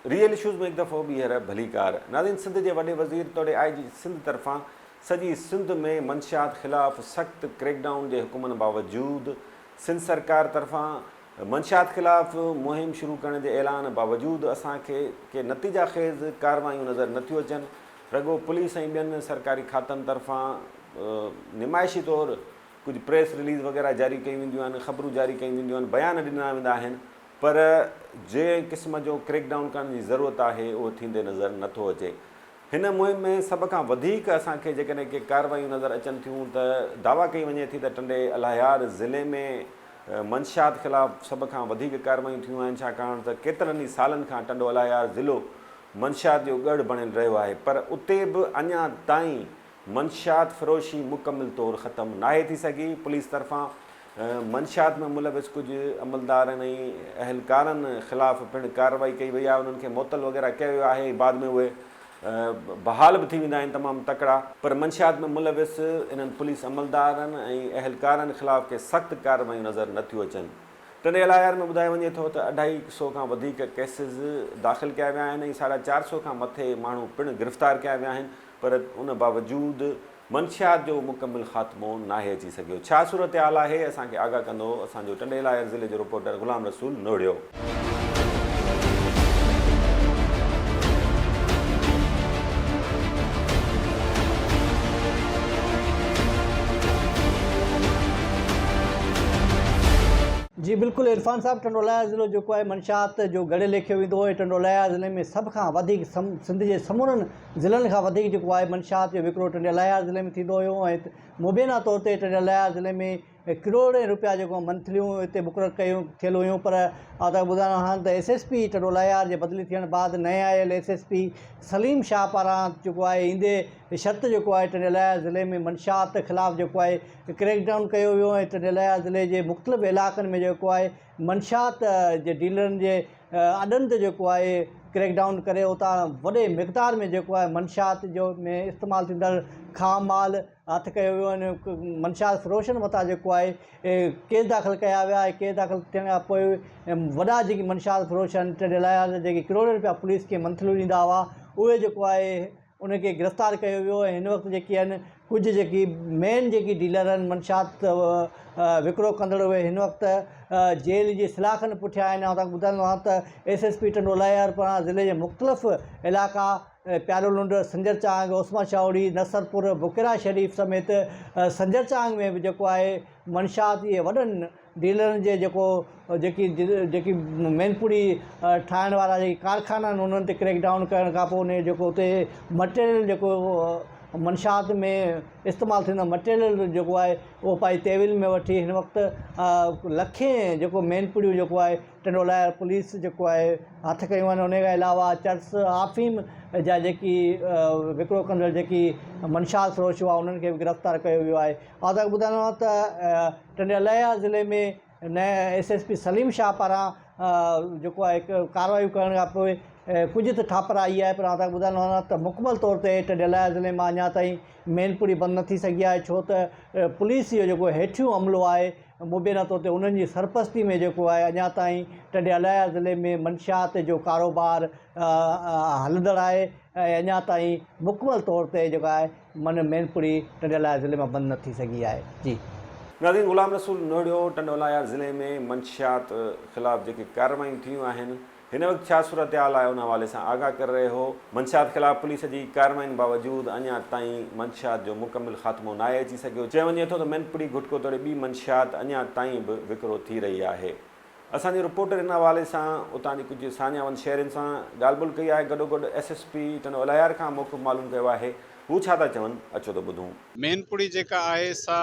Real issues ۾ هڪ دفعو ٻيهر ڀليڪار. ناظرين سنڌ جي وڏي وزير توڙي آء جي سنڌ طرفان سڄي سنڌ ۾ منشيات خلاف سخت ڪريڪ ڊائون جي حڪمن باوجود سنڌ سرڪار طرفان منشيات خلاف مهم شروع ڪرڻ جي اعلان باوجود اسان کي ڪي نتيجا خيز ڪارروايون نظر نٿيون اچن رڳو پوليس ۽ ٻين سرڪاري کاتن طرفان نمائشي طور ڪجهه پريس رليز وغيره جاري ڪيون وينديون آهن، خبرون جاري ڪيون وينديون آهن، بيان ڏنا ويندا آهن پر جنهن قسم جو ڪريڪ ڊائون ڪرڻ جي ضرورت آهي اهو ٿيندي نظر نه ٿو اچي. هن مهم ۾ سڀ کان وڌيڪ اسان کي جيڪڏهن ڪي ڪارروايون نظر اچن ٿيون ته دعويٰ ڪئي وڃي ٿي ته ٽنڊي الهيار ضلعي ۾ منشيات خلاف سڀ کان وڌيڪ ڪارروايون ٿيون آهن ڇاڪاڻ ته ڪيترن ئي سالن کان ٽنڊو الهيار ضلعو منشيات جو ڳڙهه بڻيل رهيو آهي پر اتي به اڃا تائين منشيات فروشي مڪمل طور ختم ناهي ٿي سگهي، پوليس طرفان منشيات ۾ ملوث ڪجهه عملدارن ۽ اهلڪارن خلاف پڻ ڪارروائي ڪئي وئي آهي، انهن کي معطل وغيره ڪيو ويو آهي ۽ بعد ۾ اهي بحال به ٿي ويندا آهن تمام تڪڙا، پر منشيات ۾ ملوث انهن پوليس عملدارن ۽ اهلڪارن خلاف ڪي سخت ڪارروايون نظر نٿيون اچن. ٽنڊي الهيار ۾ ٻڌايو وڃي ٿو ته اڍائي سئو کان وڌيڪ ڪيسز داخل ڪيا ويا آهن ۽ ساڍا چار سئو کان مٿي ماڻهو پڻ گرفتار ڪيا ويا آهن پر ان باوجود منشيات جو مڪمل خاتمو ناهي اچي سگهيو. ڇا صورتحال آهي اسان کي آگاهه ڪندو اسان جو ٽنڊي الهيار ضلعي جو رپورٽر غلام رسول نوڙيو. جي بلڪل عرفان صاحب ٽنڊوالهيار ضلعو جيڪو آهي منشيات جو ڳڙهه ليکيو ويندو هو ۽ ٽنڊوالهيار ضلعي ۾ سڀ کان وڌيڪ سنڌ جي سمورن ضلعن کان وڌيڪ جيڪو آهي منشيات جو وڪرو ٽنڊي الهيار ضلعي ۾ ٿيندو هيو ۽ مبينا طور تي ٽنڊي الهيار ضلعي ۾ ڪروڙين روپيا جيڪو منٿليون هتي مقرر ڪيون ٿيل هيون پر آء توهان کي ٻڌائڻو هان ته S S P Tando Allahyar جي بدلي ٿيڻ بعد نئين آيل S S P Saleem Shah پاران جيڪو آهي ايندي شرط جيڪو آهي ٽنڊي الهيار ضلعي ۾ منشيات خلاف جيڪو آهي ڪريڪ ڊائون ڪيو ويو ۽ ٽنڊي الهيار ضلعي جي مختلف علائقن ۾ جيڪو آهي منشيات جي ڊيلرن جي اڏن تي جيڪو آهي ڪريڪ ڊائون ڪري اتان وڏي مقدار ۾ جيڪو آهي منشيات جو ۾ استعمال ٿيندڙ خام مال هٿ ڪيو ويو ۽ منشيات فروشن مٿان جيڪو آهي ڪيس داخل ڪيا ويا ۽ ڪيس داخل ٿيڻ کان پوء وڏا جيڪي منشيات فروش آهن ٽنڊي الهيار جا جيڪي ڪروڙين روپيا پوليس کي منٿليون ڏيندا هئا اهي جيڪو آهي ان کي گرفتار ڪيو ويو ۽ هن وقت جيڪي آهن ڪجهه جيڪي مين جيڪي ڊيلر آهن منشيات وڪرو ڪندڙ اهي هن وقت جيل جي سلاخن پٺيان آهن آئون توهان کي ٻڌائيندو آهيان ته S S P Tando Allahyar پاران ضلعي جي مختلف علائقا پيارو لنڊ، سنجر چانگ، عثمان شاهوڙي، نصرپور، بڪيرا شريف سميت سنجر چانگ ۾ به جيڪو آهي منشيات جي وڏن ڊيلرن جي جيڪو جيڪي جيڪي مين پڙي ٺاهڻ وارا جيڪي ڪارخانا آهن انهن تي ڪريڪ ڊائون ڪرڻ کان پوء ان جيڪو اتي مٽيريل جيڪو منشيات ۾ استعمال ٿيندڙ مٽيريل جيڪو آهي اهو پنهنجي تحويل ۾ وٺي هن وقت لکين جيڪو مين پڙيون جيڪو آهي ٽنڊو الهيار پوليس جيڪو آهي هٿ ڪيون آهن ان کان علاوه چرس آفيم جا جيڪي وڪرو ڪندڙ جيڪي منشيات فروش هئا انهن کي به گرفتار ڪيو ويو آهي آئون توهان کي ٻڌائڻو آهي ته ٽنڊي الهيار ضلعي ۾ نئين S S P Saleem Shah پاران جيڪو آهي ڪارروايون ڪرڻ کان پوء ڪجهه ته ٺاپر آئي آهي پر آئون توهان کي ٻڌائڻو آهيان ته مڪمل طور تي ٽنڊي الهيار ضلعي مان اڃا تائين مين پڙي بند نه ٿي سگهي آهي ڇو ته پوليس جو جيڪو هيٺيون عملو آهي مبينا طور تي انهن جي سرپرستي ۾ جيڪو آهي اڃا تائين ٽنڊي الهيار ضلعي ۾ منشيات جو ڪاروبار هلندڙ آهي ۽ اڃا تائين مڪمل طور تي جيڪو آهي من مينپوري ٽنڊوالهيار ضلعي مان بند نه ٿي سگهي آهي جي. ناظرين غلام رسول نوڙيو ٽنڊوالهيار ضلعي ۾ منشيات خلاف جيڪي ڪارروايون ٿيون آهن هن وقت ڇا صورتحال آهي ان حوالي سان آگاهه ڪري رهيو هو منشيات خلاف پوليس جي ڪاررواين باوجود اڃا تائين منشيات جو مڪمل خاتمو ناهي اچي سگهيو چيو وڃي ٿو ته مينپڙي گهٽڪو توڙي ٻي منشيات اڃا تائين به وڪرو ٿي رهي آهي اسان جي رپورٽر ان حوالي سان اتان جي ڪجهه ساڃاهه وند شهرين سان ڳالهه ٻولهه ڪئي آهي گڏوگڏ S S P Tando Allahyar کان موقف معلوم ڪيو آهي هو ڇا ٿا چون اچو ته ٻڌون. مين پڙي جيڪا آهي سا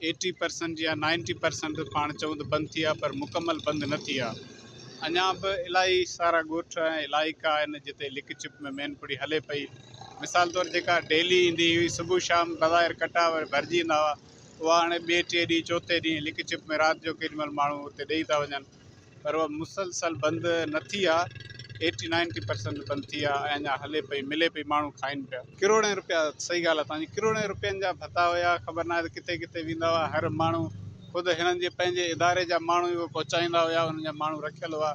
ايٽي پرسنٽ يا نائنٽي پرسنٽ پاڻ چئون ته بند ٿي آهي پر مڪمل بند نه ٿي آهي اڃا به الاهي سارا ڳوٺ ۽ علائقا آهن جتي لڪ ڇپ ۾ مين پڙي هلي پئي مثال طور جيڪا ڊيلي ايندي هئي صبح شام بظاهر ڪٽا ڀرجي ايندا هئا اها هاڻي ٻئي ٽئين ڏينهن چوٿين ڏينهن لڪ ڇپ ۾ رات جو ڪيڏي مهل ماڻهو اتي ڏئي ٿا وڃن پر اها مسلسل بند نه ٿي آ ايٽي نائنٽي پرسنٽ بند ٿي آ ۽ اڃا هلي پئي ملي پئي ماڻهو کائن پيا. ڪروڙين روپيا صحيح ڳالهه آ توهان جي ڪروڙين روپين جا ڀتا هيا خبر ناهي ته ڪٿي ڪٿي ويندا هئا هر ماڻهو خود هنن جي پنهنجي اداري جا ماڻهو اهو پهچائيندا هيا انهن جا ماڻهو رکيل هئا.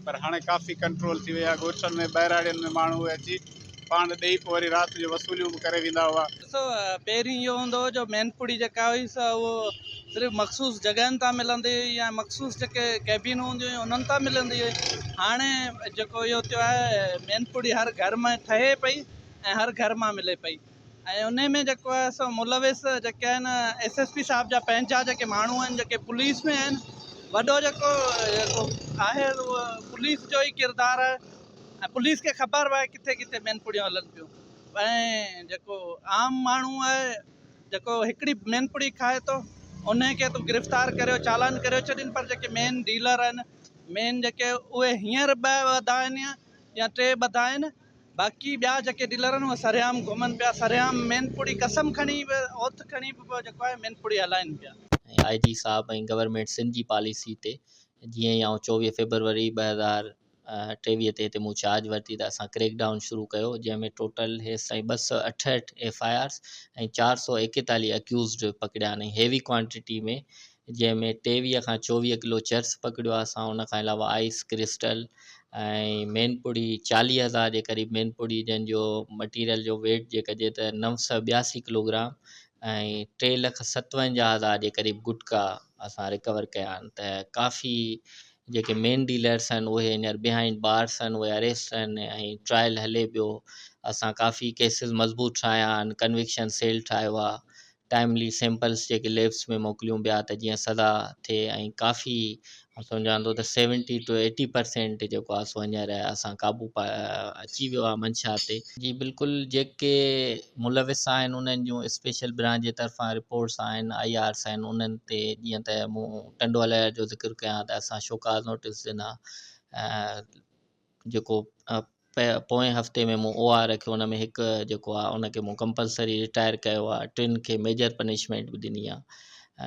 پر هاڻي ڪافي ڪنٽرول ٿي وئي آهي. ڳوٺن ۾ ٻهراڙين ۾ ماڻهو اهي اچي پاڻ ڏيئي پوء وري رات جو وصوليون به ڪري ويندا هئا. ڏسو پهرين اهو هوندو هو جو مين پڙي جيڪا هئي سا اهو صرف مخصوص جڳهن تان ملندي هئي يا مخصوص جيڪي ڪيبينون هونديون هيون انهن تان ملندي هئي. هاڻي جيڪو اهو ٿيو آهي مين پڙي هر گهر ۾ ٺهي پئي ۽ هر گهر مان ملي پئي ۽ انهي ۾ جيڪو آهي سو ملوث جيڪي آهن ايس ايس پي صاحب جا پنهنجا جيڪي ماڻهو آهن جيڪي پوليس ۾ آهن وڏو جيڪو جيڪو آهي اهو پوليس جو ئي ڪردار آهي ۽ پوليس کي خبر به آهي ڪٿي ڪٿي مين پڙيون هلن پيون ۽ جيڪو عام ماڻهو آهي جيڪو هڪڙي مين پڙي کائي ٿو انهي کي ته گرفتار ڪريو چالان ڪريو ڇڏين پر جيڪي مين ڊيلر آهن مين جيڪي اهي هينئر ٻه وڌا آهن يا ٽي ٻڌا آهن باقي ٻيا جيڪي ڊيلر آهن اهي سرعام گهمن پيا سرعام مين پڙي قسم کڻي به اوٿ کڻي به جيڪو آهي مين پڙي هلائن پيا. ۽ آء جي صاحب ۽ گورنمينٽ سنڌ جي پاليسي تي جيئن ئي آئون 24 فيبروري 2023 تي هتي مون چارج ورتي ته اسان ڪريڪ ڊائون شروع ڪيو جنهن ۾ ٽوٽل هيستائين 268 ايف I آرز ۽ 441 اڪيوزڊ پڪڙيا آهن ۽ هيوي ڪوانٽٽي ۾ جنهن ۾ 23 کان 24 ڪلو چرس پڪڙيو آهي اسان ان کان علاوه آئس ڪرسٽل ۽ مين پڙي 40 هزار جي قريب مين پڙي جنهن جو مٽيريل جو ويٽ جي ڪجي ته 982 ڪلوگرام ۽ 3,57,000 جي قريب گٽڪا اسان رڪور ڪيا آهن ته ڪافي جيڪي مين ڊيلرس آهن اهي هينئر بيهائنڊ بارس آهن اهي اريسٽ آهن ۽ ٽرائل هلي پيو اسان ڪافي ڪيسز مضبوط ٺاهيا آهن ڪنوڪشن سيل ٺاهيو آهي ٽائملي سيمپلس جيڪي ليبس ۾ موڪليون پيا ته جيئن سزا ٿئي ۽ ڪافي سمجهان ٿو ته سيونٽي ٽو ايٽي پرسينٽ جيڪو آهي سو هينئر اسان قابو پا اچي ويو آهي منشا تي. جي بلڪل جيڪي ملوث آهن انهن جون اسپيشل برانچ جي طرفان رپورٽس آهن آئي آرس آهن انهن تي جيئن ته مون ٽنڊو الهيار جو ذڪر ڪيان ته اسان شوڪاز نوٽيس ڏنا جيڪو پوئين هفتي ۾ مون او آر رکيو ان ۾ هڪ جيڪو آهي ان کي مون ڪمپلسري رٽائر ڪيو آهي ٽن کي ميجر پنشمينٽ به ڏني آهي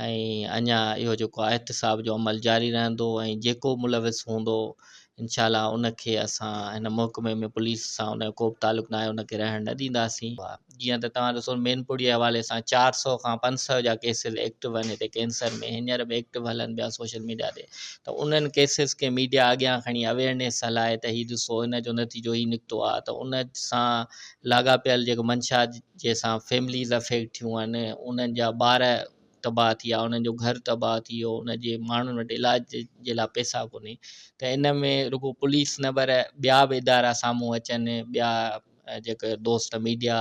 ۽ اڃا اهو جيڪو آهي احتساب جو عمل جاري رهندو ۽ جيڪو ملوث هوندو انشاء الله ان کي اسان هن محڪمي ۾ پوليس سان ان جو ڪو به تعلق ناهي ان کي رهڻ نه ڏينداسين. جيئن ته توهان ڏسو مين پوري جي حوالي سان 400 کان 500 جا ڪيسز ايڪٽو آهن هتي ڪينسر ۾ هينئر به ايڪٽو هلن پيا سوشل ميڊيا تي ته انهن ڪيسز کي ميڊيا اڳيان کڻي اويئرنيس هلائي ته هي ڏسو ان جو نتيجو هي نڪتو آهي ته ان سان لاڳاپيل جيڪو منشا جنهن سان فيمليز افيڪٽ ٿيون آهن انهن جا ٻار تباهه ٿي ويا انهن جو گهر تباهه ٿي ويو ان جي ماڻهن وٽ علاج جي لاء پئسا ڪونهي ته ان ۾ رڳو پوليس نه پر ٻيا به ادارا سامهون اچن ٻيا جيڪي دوست ميڊيا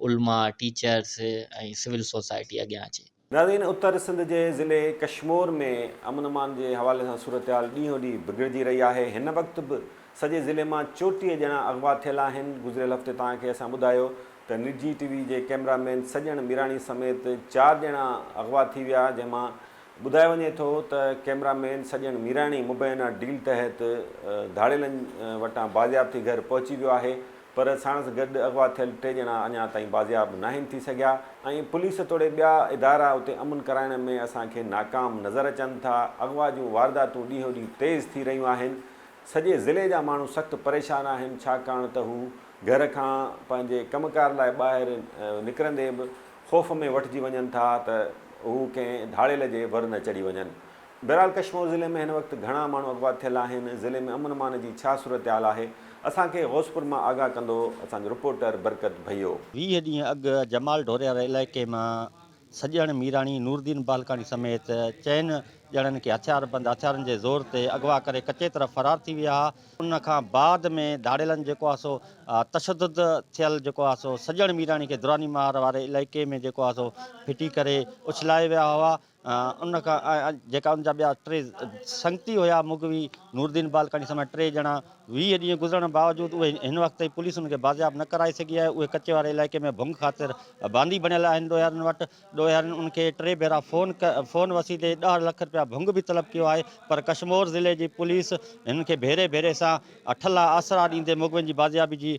علماء ٽيچرس ۽ سول سوسائٽي اڳيان اچي. ناظرين اتر سنڌ جي ضلعي ڪشمور ۾ امن امان جي حوالي سان صورتحال ڏينهون ڏينهن بگڙجي رهي آهي هن وقت به سڄي ضلعي مان 34 ڄڻا اغوا ٿيل آهن گذريل هفتي توهان کي اسان ٻڌايو ته نجي ٽي وي جي ڪئميرا مين سڄڻ ميراڻي سميت چار ڄڻا اغوا ٿي ويا جنهن مان ٻڌايو وڃي ٿو ته ڪئميرا مين سڄڻ ميراڻي مبينا ڊيل تحت ڌاڙيلن وٽان بازياب ٿي گهر پهچي ويو آهي پر ساڻس گڏ اغوا ٿيل ٽي ڄڻا اڃا تائين بازياب ناهن ٿي سگهيا ۽ پوليس توڙي ٻيا ادارا اتي امن ڪرائڻ ۾ اسان کي ناڪام نظر اچن ٿا، اغوا جون وارداتون ڏينهون ڏينهن تيز ٿي رهيون آهن، سڄي ضلعي جا ماڻهو سخت پريشان آهن ڇاڪاڻ ته هو گهر کان پنهنجي ڪم ڪار لاء ٻاهر نڪرندي به خوف ۾ وٺجي وڃن ٿا ته هو ڪنهن ڌاڙيل جي ور نه چڙهي وڃن. بهرحال ڪشمور ضلعي ۾ هن وقت گهڻا ماڻهو اغوا ٿيل آهن، ضلعي ۾ امن امان جي ڇا صورتحال آهي، اسان کي غوثپور مان آگاهه ڪندو اسان جو رپورٽر برڪت ڀيو. 20 ڏينهن اڳ جمال ڍوري واري علائقي مان سڄڻ ميراڻي، نوردين بالڪاڻي سميت چئن ڄڻن کي هٿياربند هٿيارن جي زور تي اغوا ڪري ڪچي طرف فرار ٿي ويا ها، ان کان بعد ۾ ڌاڙيلن جيڪو آهي سو تشدد ٿيل جيڪو آهي سو سڄڻ ميراڻي کي دراني مهار واري علائقي ۾ جيڪو آهي سو ڦٽي ڪري اڇلائي ويا هئا. ان کان جيڪا ان جا ٻيا ٽي سنگتي هيا مغوي نوردين بالڪاڻي سميت ٽي ڄڻا 20 ڏينهن گذرڻ باوجود اهي هن وقت تائين پوليس انهن کي بازياب نه ڪرائي سگهي آهي اهي ڪچي واري علائقي ۾ ڀنگ خاطر باندي بڻيل آهن ڏوهارين وٽ ڏوهارين انهن کي ٽي ڀيرا فون فون وسيلي 10 لک رپيا ڀنگ به طلب ڪيو آهي پر ڪشمور ضلعي جي پوليس هنن کي ڀيري ڀيري سان ٺلها آسرا ڏيندي مغوين جي بازيابي جي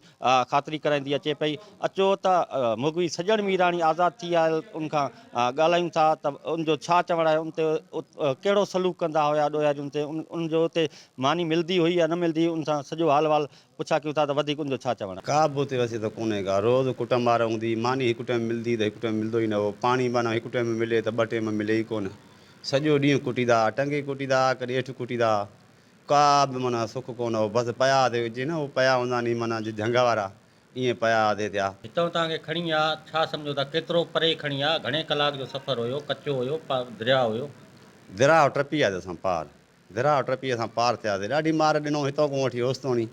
خاطري ڪرائيندي اچي پئي اچو ته مغوي سڄڻ ميراڻي آزاد ٿي آيل ان کان ڳالهايون ٿا ته ان جو ڇا چوڻ آهي ان تي ڪهڙو سلوڪ ڪندا هيا ڏوهارين تي ان جو اتي ماني ملدي هئي يا نه ملدي هئي ان سان سڄو حال احوال پڇا ڪيون ٿا ته وڌيڪ ان جو ڇا چوڻ آهي. ڪا به اتي وسيت ڪونهي ڪا روز ڪٽ مار هوندي ماني هڪ ٽيم ملدي ته هڪ ٽيم ملدو ئي نه هو پاڻي معنيٰ هڪ ٽيم ملي ته ٻه ٽيم ملي ئي ڪونه سڄو ڏينهن ڪٽيندا ها ٽنگي ڪٽيندا ها ڪڏهن هيٺ ڪٽيندا ها. ڪا به معنيٰ سک ڪونه هو بس پيا هئاسي جيئن نه هو پيا هوندا ني معنيٰ جهنگ وارا ائين پيا هئاسي ٿيا. هتئون توهان کي کڻي ويا ڇا سمجهو ٿا ڪيترو پري کڻي ويا گهڻي ڪلاڪ جو سفر هيو ڪچو هيو درياء هيو. درياء ٽپي وياسي اسان پار درياء ٽپي اسان پار ٿياسي ڏاڍي مار ڏنو هتئون کان وٺي اوستوڻي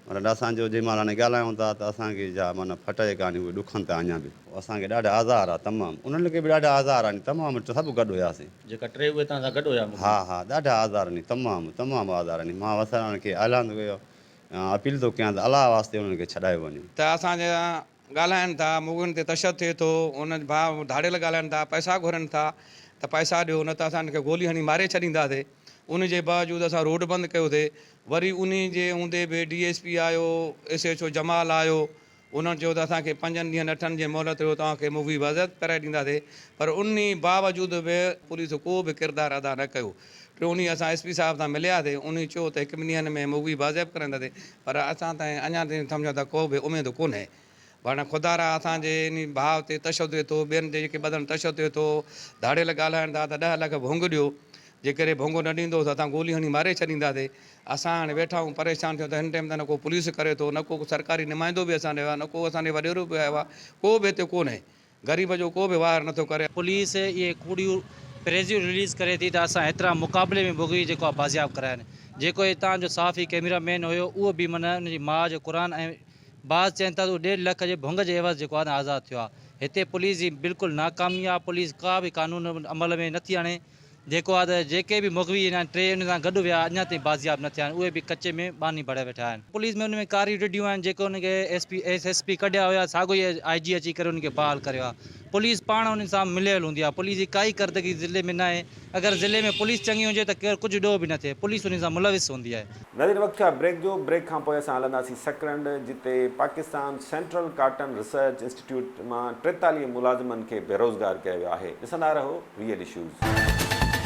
معنيٰ اسان جو جنهن مهل هاڻي ڳالهايون ٿا ته اسان کي جا معنيٰ ڦٽ ئي ڪانهي اهي ڏکن ٿا اڃا به اسان کي ڏاڍا آزار آ تمام انهن کي به ڏاڍا آزار آ ني تمام سڀ گڏ هياسين. جيڪا ٽي اهي توهان سان گڏ هيا مغوي. ها ها ڏاڍا آزار ني تمام تمام آزار ني مان وسارڻ کي اعلان ٿو ڪيو اپيل ٿو ڪيان ته الله واسطي انهن کي ڇڏايو وڃي. ته اسان جا ڳالهائن ٿا مغوين تي تشدد ٿئي ٿو ان ڀاء ڌاڙيل ڳالهائن ٿا پئسا گهرن ٿا ته پئسا ڏيو نه ته اسان ان کي گولي هڻي ماري ڇڏينداسي ان جي باوجود اسان روڊ بند ڪيوسي وري انهي جي هوندي به ڊي ايس پي آيو ايس ايڇ او جمال آيو انهن چيو ته اسان کي پنجن ڏينهن اٺن جي مهلت ڏيو توهان کي مغوي بازياب ڪرائي ڏينداسي پر انهي باوجود به پوليس ڪو به ڪردار ادا نه ڪيو ٽيون ڏينهن اسان ايس پي صاحب سان ملياسي انهي چيو ته هڪ ٻن ڏينهن ۾ مغوي بازياب ڪرائينداسي پر اسان تائين اڃا تائين سمجهو ته ڪو به اميد ڪونهي پر خدارا اسان جي انهي ڀاء تي تشدد ٿئي ٿو ٻين تي جيڪي ٻڌن تشدد ٿئي ٿو ڌاڙيل ڳالهائن ٿا ته ڏهه لک ڀونگ ڏيو جيڪڏهن ڀونگو نه ڏيندو ته اسان گولي هڻي ماري ڇڏينداسي. اسان هاڻي ويٺا آهيون پريشان ٿيون ته هن ٽيم تي نه ڪو پوليس ڪري ٿو نه ڪو سرڪاري نمائندو به اسان ڏي آيو آهي نه ڪو اسان ڏي وڏيرو به آيو آهي ڪو به هتي ڪونهي غريب جو ڪو به واهر نٿو ڪري. پوليس اهي ڪوڙيون پريزيون رليز ڪري ٿي ته اسان هيترا مقابلي ۾ مغوي جيڪو آهي بازياب ڪرايا آهن جيڪو هتان جو صحافي ڪئميرا مين هيو اهو به معنيٰ ان جي ماء جو قرآن ۽ بعض چين ٿا ته اهو ڏيڍ لک جي ڀونگ جي عيوض جيڪو آهي نه آزاد ٿيو آهي هتي پوليس جي بلڪل ناڪامي آهي پوليس ڪا به قانون عمل ۾ نٿي آڻي جيڪو آ ته جيڪي به مغوي آهن ٽي ان سان گڏ ويا اڃا تائين بازياب نه ٿيا آهن اهي به ڪچي ۾ ٻانهي ڀري ويٺا آهن. پوليس ۾ ان ۾ ڪاريون رڍيون آهن جيڪي ان کي S P S S P ڪڍيا هيا ساڳيو ئي آء جي اچي ڪري ان کي بحال ڪريو آ پوليس پاڻ انهن سان مليل هوندي آ پوليس جي ڪائي ڪردگي ضلعي ۾ ناهي اگر ضلعي ۾ پوليس چڱي هجي ته ڪير ڪجهه ڏوهه به نه ٿئي پوليس انهن سان ملوث هوندي آهي. ناظرين وقت ٿيو آهي بريڪ جو، بريڪ کان پوء اسان هلنداسين سڪرنڊ جتي Pakistan central cotton research institute مان 43 ملازمن کي بيروزگار ڪيو ويو آهي، ڏسندا رهو ريئل اشوز.